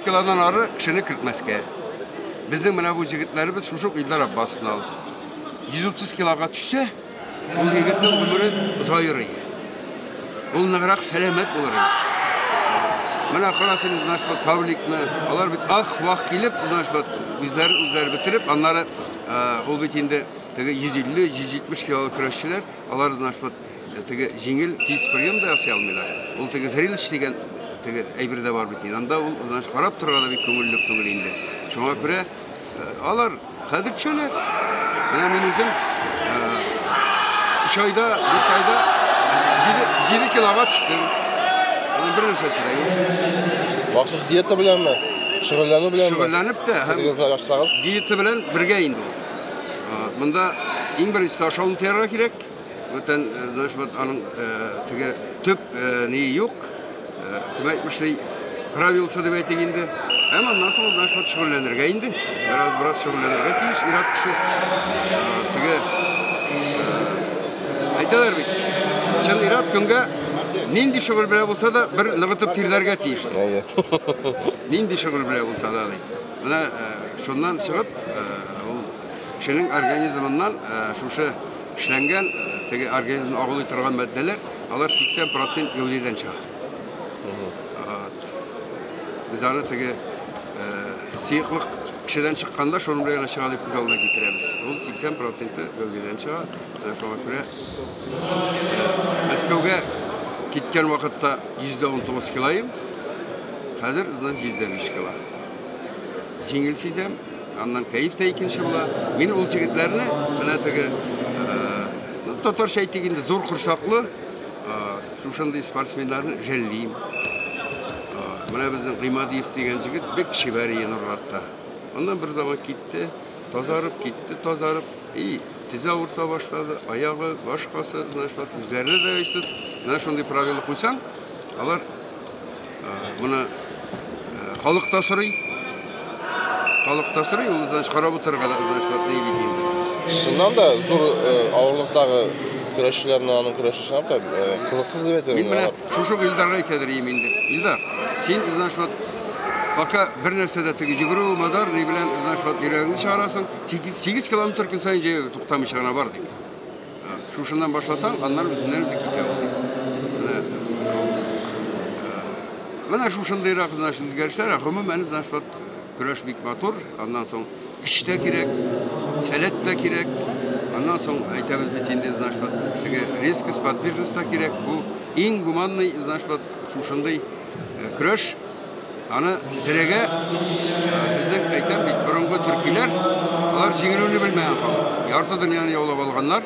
Килодан ары кешене кертмәскә. Безнең менә бу җегетләребез шушы ук Илдар Аббасовны алып. 130 килога төшсә, ул егетнең гомере озаер иде. Ул ныграк сәламәт булыр иде. Менә кара син, значит, вот Павликны, алар бит ах-вах килеп, значит, вот үзләрен үзләре бетереп, аннары ул бит инде теге 150, 170 килолы көрәшчеләр, алар, значит, вот теге җиңел тиз прием да ясый алмыйлар. Ул теге зрелище дигән теге әйбер дә бар бит инде. Анда ул, значит, карап торырга да бик күңелле түгел инде. Шуңа күрә алар хәзер төшәләр. Менә мин үзем 3 айда, 4 айда 7 килога төштем. Аның бер нәрсәсе дә юк. Махсус диета беләнме? Шөгыльләнү беләнме? Шөгыльләнеп тә һәм диета белән бергә инде ул. Монда иң беренчесе ашауны тыярга кирәк. Бүтән, значит, вот аның теге төп ни юк. Кем әйтмешли, правиласы дип әйтик инде. Һәм аннан соң, значит, вот шөгыльләнергә инде. Бераз бераз шөгыльләнергә тиеш ир-ат кеше. Теге әйтәләр бит. Чын ир-ат көнгә нинди шөгыль белән булса да бер ныгытып тирләргә тиеш. Нинди шөгыль белән булса да ди. Менә шуннан чыгып, ул кешенең организмыннан шушы эшләнгән теге организмны агулый торган матдәләр, алар 80% гәүдәдән чыга. Без аны теге сыеклык кешедән чыкканда шуның белән генә чыга дип күз алдына китерәбез. Ул 80% гәүдәдән чыга. Менә шуңа күрә Мәскәүгә киткән вакытта 119 килоем, хәзер, значит, 105 кило. Җиңел сизәм, аннан кәеф тә икенче була. Мин ул җегетләрне менә теге, ну, татарча әйтик инде, зур корсаклы шушындый спортсменнарны жәллим. Менә безнең Гыймадиев дигән җегет бик чибәр иде Нурлатта. Аннан бер заман китте, тазарып китте, тазарып, и тезе авырта башлады, аягы, башкасы, значит, вот үзләренә дә яйсыз. Менә шундый правила куйсаң, алар моны халык та сорый. Халык та сорый, ул, значит, карап утырырга да, значит, вот ни бит инде. Чыннан да зур авырлыктагы көрәшчеләрне аның көрәше чынлап та кызыксыз дип әйтер Мин менә шушы ук Илдарга әйтәдер идем инде. Илдар, син, значит, вот пока бер нәрсә дә теге йөгерү, мазар ни белән, значит, вот йөрәгеңне чыгарасың, 8 километр көн саен җәяү туктамыйча гына бар дип. Шушыннан башласаң, аннан үзеннән үзе китә ул дип. Менә менә шушындыйрак, значит, үзгәрешләр, ә гомумән, значит, вот көрәш бик матур, аннан соң көч тә кирәк, сәләт тә кирәк, аннан соң әйтәбез бит инде, значит, вот теге резкость, подвижность та кирәк. Бу иң гуманный, значит, вот шушындый көрәш. Аны зрәгә безнең әйтәм бит, борынгы төркиләр, алар җиңелүне белмәгән халык. Ярты дөньяны яулап алганнар.